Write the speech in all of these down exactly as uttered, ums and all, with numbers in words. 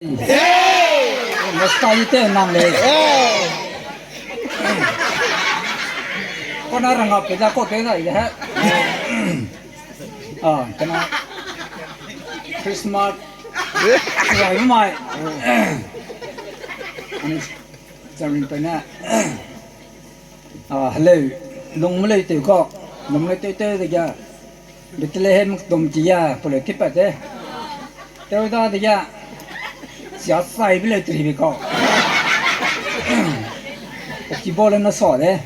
Nasta i te nang le. Kona ranga pe da ko te da i he. Ah, kena Christmas. Wai mai. Ani, jamin pe na. Ah, hello. Lung melei teu ko. Lung melei teu teu de ga. Bethlehem dom ki ya, pole ki pa de. Teu da de ya. Sia sai bi le tri bi ko. Ki bo le na so de.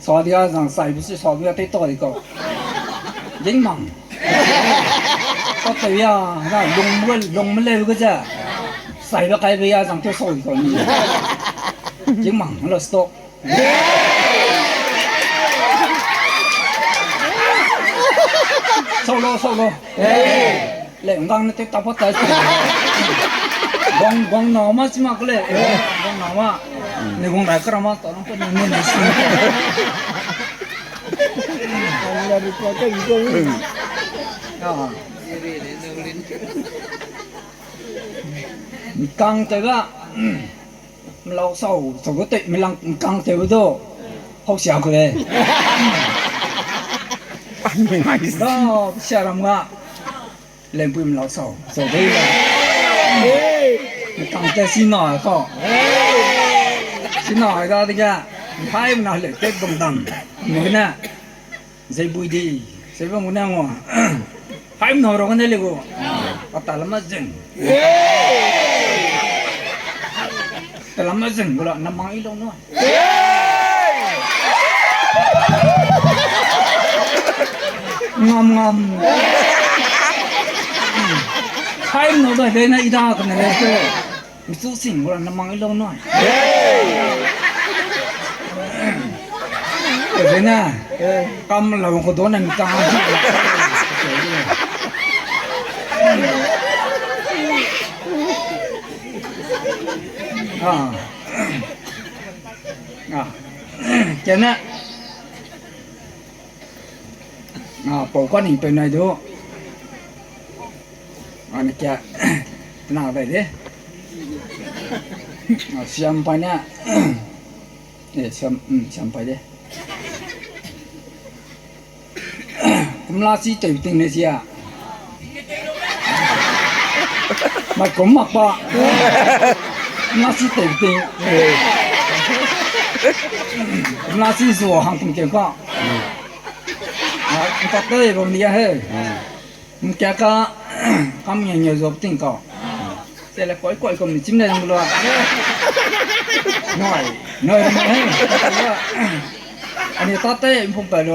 So de ya zang sai bi si so de ya te to de ko. Jing mang. Ko te ya, na lung melei, lung melei ga ja. Sai ba kai bi ya zang te so de ko ni. Jing mang, lo stop. Sau lo, sau lo. Le, ngang ne te tapa ta. Bang, bang na ma chi ma kule. Bang na ma. Ne bang rai kara ma ta nang pe ne ne si. Ah. Kang te ga. Melau sau, sau gu tei, melang kang teu du. Hau sia ku de. Da, sia ram ga. Lempui melau sau, sau dei la. Kang te si na ko. Si na da de ga. Hai mena le te dong dam. Mo ne. Zei bui di, zei bam gu ne ngua. Hai mena ro ne le gu. A ta lama zeng. Ta lama zeng gu la, na mang i lo no. Ngam ngam. Hai mena ba de na i da ka ne le se. Misu sing gu la na mang i lo no. Zena. Kam lau ko do na mi ta. Ah. Ah. Kena. Ah, pau ka ning pe nai du. Ane kia, tena dai de. Ah, siam pai na. Eh, siam, mm, siam pai de. Kumla si teu ting ne sia. Mai kum mak pa. Kumla si teu ting. Kumla si zuo hang ting teu ka. Ah, ntak tei bam lia he. Nkia ka, kam nge nge zop ting kau. Tele koi koi kom ni chim le lu. Noi, noi mai he. Ani tate mpum pa lu.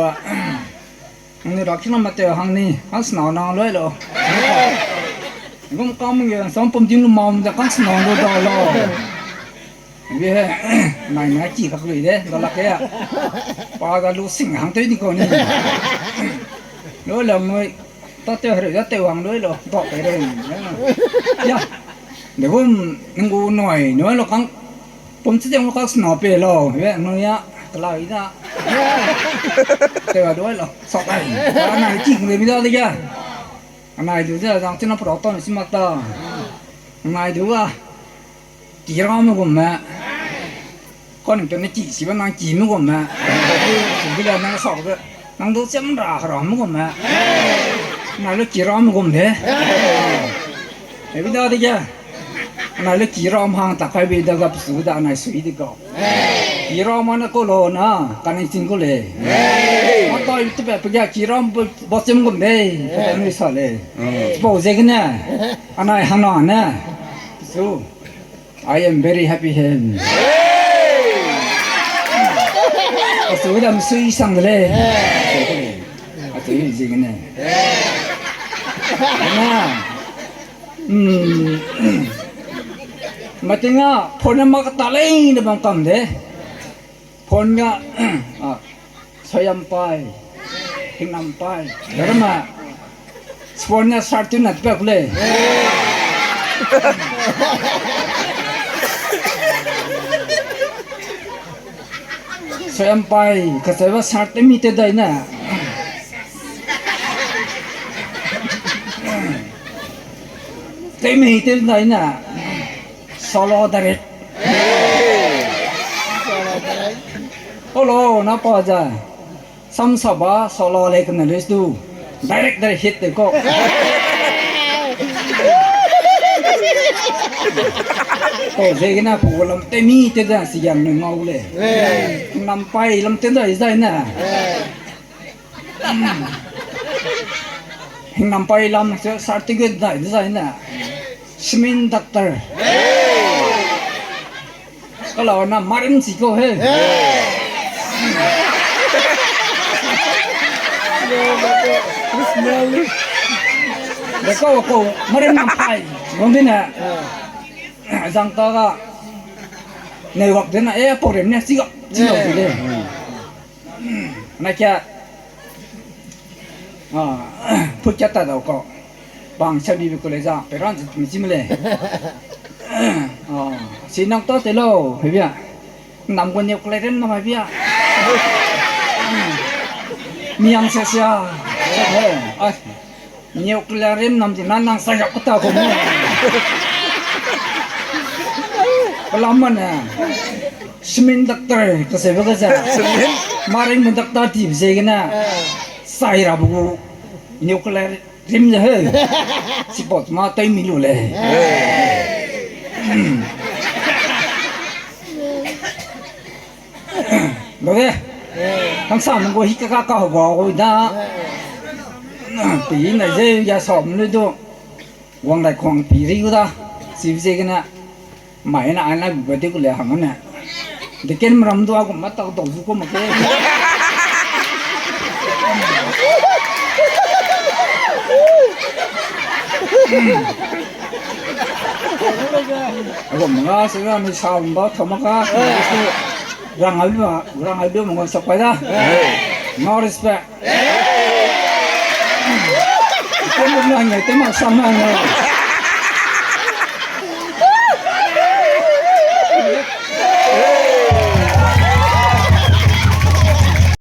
Ani rak chim ma te hang ni, hang sna na loi lo. Gum kam nge sam pum din lu mam da kan sna lu da lo. Bi he, nai na ki kak lui de, da lak ke ya. Pa da lu sing hang tei di ko ni. Lo lam noi, ta teu hereu da teu hang lui lo, dok pe reu ni. Ya, de gum, nang gu noi, noi lo kang, pum chi deng lo kak sna pe lo, ye, noi ya, kelai da. Teu a lui lo, sok ai. Pa nai ki kak lui mi da de ya. Anai du ze zang china pro ton si mak ta. Anai du ga. Ki ramme gumme. Kau ning tene ki sibe nang kime gumme. Sibe le nang sa ge. Nang du cham ra ramme gumme. Anai le ki ramme gum de. Ebi da de ge. Anai le ki ram hang ta kai be da ga pesu da anai sui de ga. Ki ram ane ko lo na, kaning ching ko le. Mata yu te pe pe ga ki ram bo, bo chem gum de, pe pe nui sa le. Bo ze gene, anai hana ne. So, I am very happy him. Asu da msui sang de le. Asu ze gene. Na. Hmm. Matinga, phone ma kata lei ne bam kam de. Phone ga, ah, soyam pai, hingnam pai. Rama, phone ga sar tu na pe kule. Soyam pai, kachaiba sar te mi te dai na. Te mi te dai na. Solo direct. Olo, na pa ze. Sam saba solo le kane le du. Direct direct hit de ko. O, zegene pu lam te mi te ze siang ne ngau le. Nampai lam te zai zai ne. Hingnam pai lam se certificate dai design na. Simin doctor. Kalau na marim si ko he. De ko ko marim nam pai. Gong dine. Zang ta ga. Ne wak dena e program ne si ga. Si ga de. Na kia, a, put kia ta dau kau. Bang sa bibe college a, pe ran zi mi zi me lei. A, si nang ta te lau, hebia. Nam gu nuclear rim nam hebia. Miang se sia. Ai. Nuclear rim nam di na nang sa yak kuta ko mu. Pelam mane. Simin doctor, kaseube kaza. Maring mu doctor ti be ziegene. Sai ra bu gu nuclear rim ze he. Sipot ma tei mi lu lei. Lo de. Kang sa mung gu hi ka ka ka hua gu da. Pi na ze ya sa mung lu du. Wang dai kuang pi ri gu da. Sibe ziegene. Mai na ai na gu ga de gu le hang ne. De ken ram du a gu ma ta dau zu ku ma ke. A gu ma ga se ga ni sa ba tho ma ga. Rang a lu, rang a lu ma ga sa pai da. No respect. Ken lu na ngai te ma sa ma ngai.